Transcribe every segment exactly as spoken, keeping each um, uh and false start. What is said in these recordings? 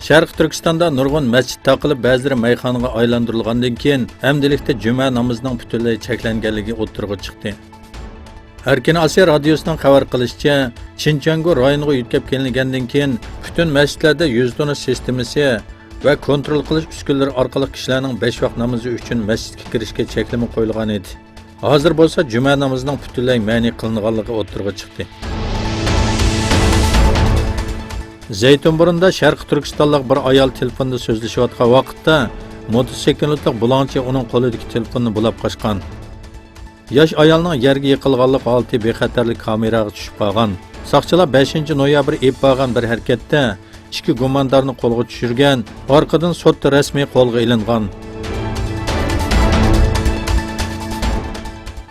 شەرقىي تۈركىستاندا نۇرغۇن مەسچىت تاقىلىپ، بەزىلىرى مەيخانىغا ئايلاندۇرۇلغاندىن كېيىن، ئەمدىلىكتە جۈمە نامىزىنىڭ پۈتۈنلەي چەكلەنگەنلىكى ئوتتۇرىغا چىقتى. ئەركىن ئاسىيا رادىيوسىنىڭ خەۋەر قىلىشىچە، چىنچياڭگو رايونىغا يۆتكەپ كېلىنگەندىن كېيىن، پۈتۈن مەسچىتلەردە يۈز تونۇش سىستېمىسى ۋە كونترول قىلىش ئۈسكۈنىلىرى ئارقىلىق كىشىلەرنىڭ بەش ۋاق نامىزى ئۈچۈن مەسچىتكە كىرىشكە چەكلىمە قويۇلغان ئىدى. ھازىر بولسا جۈمە نامىزىنىڭ پۈتۈنلەي مەنئى قىلىنغانلىقى ئوتتۇرىغا چىقتى. زەيتۇنبۇرۇندا شەرقىي تۈركىستانلىق بىر ئايال تېلېفوندا سۆزلىشىۋاتقان ۋاقىتتا، موتوسىكلىتلىق بۇلاڭچى ئۇنىڭ قولىدىكى تېلېفوننى بۇلاپ قاچقان. ياش ئايالنىڭ يەرگە يىقىلغانلىق ھالىتى بىخەتەرلىك كامېراغا چۈشۈپ قالغان. ساقچىلار بەشىنچى نويابىر ئېلىپ بارغان بىر ھەرىكەتتە ئىككى گۇماندارنى قولغا چۈشۈرگەن، ئارقىدىن سوتتا رەسمىي قولغا ئېلىنغان.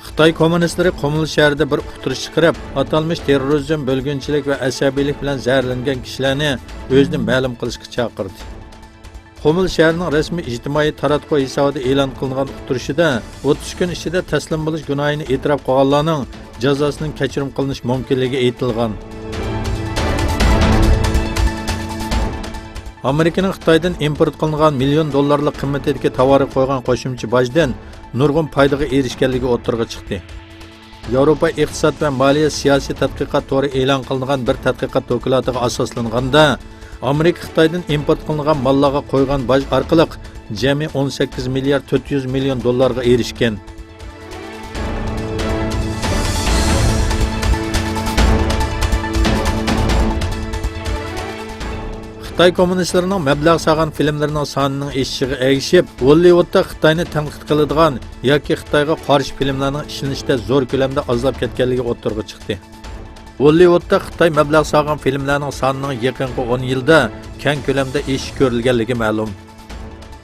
خىتاي كوممۇنىستلىرى قۇمۇل شەھىرىدە بىر ئۇقتۇرۇش چىقىرىپ، ئاتالمىش تېررورىزم، بۆلگۈنچىلىك ۋە ئەسەبىيلىك بىلەن زەھەرلەنگەن كىشىلەرنى ئۆزىنى مەلۇم قىلىشقا چاقىردى. قۇمۇل شەھىرىنىڭ رەسمىي ئىجتىمائىي تاراتقۇ ھېسابىدا ئېلان قىلىنغان ئۇقتۇرۇشىدا، ئوتتۇز كۈن ئىچىدە تەسلىم بولۇش گۇناھىنى ئېتىراپ قىلغانلارنىڭ جازاسىدىن كەچۈرۈم قىلىنىش مۇمكىنلىكى ئېيتىلغان. ئامېرىكىنىڭ خىتايدىن ئىمپورت قىلىنغان مىليون دوللارلىق قىممىتىدىكى تاۋارغا قويغان قوشۇمچە باجدىن نۇرغۇن پايدىغا ئېرىشكەنلىكى ئوتتۇرىغا چىقتى. ياۋروپا ئىقتىساد ۋە مالىيە سىياسىي تەتقىقات تورى ئېلان قىلىنغان بىر تەتقىقات دوكلاتىغا ئاساسلانغاندا، ئامېرىكا خىتايدىن ئىمپورت قىلىنغان ماللارغا قويغان باج ئارقىلىق جەمئىي ئون سەككىز مىليارد تۆت يۈز مىليون دوللارغا ئېرىشكەن. خىتاي كوممۇنىستلىرىنىڭ مەبلەغ سالغان فىلىملىرىنىڭ سانىنىڭ ئېشىشىغا ئەگىشىپ، ھوللىۋۇدتا خىتاينى تەنقىد قىلىدىغان ياكى خىتايغا قارشى فىلىملارنىڭ ئىشلىنىشىدە زور كۆلەمدە ئازلاپ كەتكەنلىكى ئوتتۇرىغا چىقتى. ھوللىۋۇدتا خىتاي مەبلەغ سالغان فىلىملەرنىڭ سانىنىڭ يېقىنقى ئون يىلدا كەڭ كۆلەمدە ئېشىش كۆرۈلگەنلىكى مەلۇم.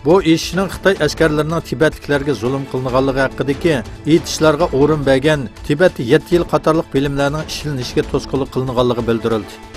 بۇ ئېشىشنىڭ خىتاي ئەسكەرلىرىنىڭ تىبەتلىكلەرگە زۇلۇم قىلىنغانلىقى ھەققىدىكى ئېيتىشلارغا ئورۇن بەرگەن تىبەتتە يەتتە يىل قاتارلىق فىلىملەرنىڭ ئىشلىنىشىگە توسقۇنلۇق قىلىنغانلىقى بىلدۈرۈلدى.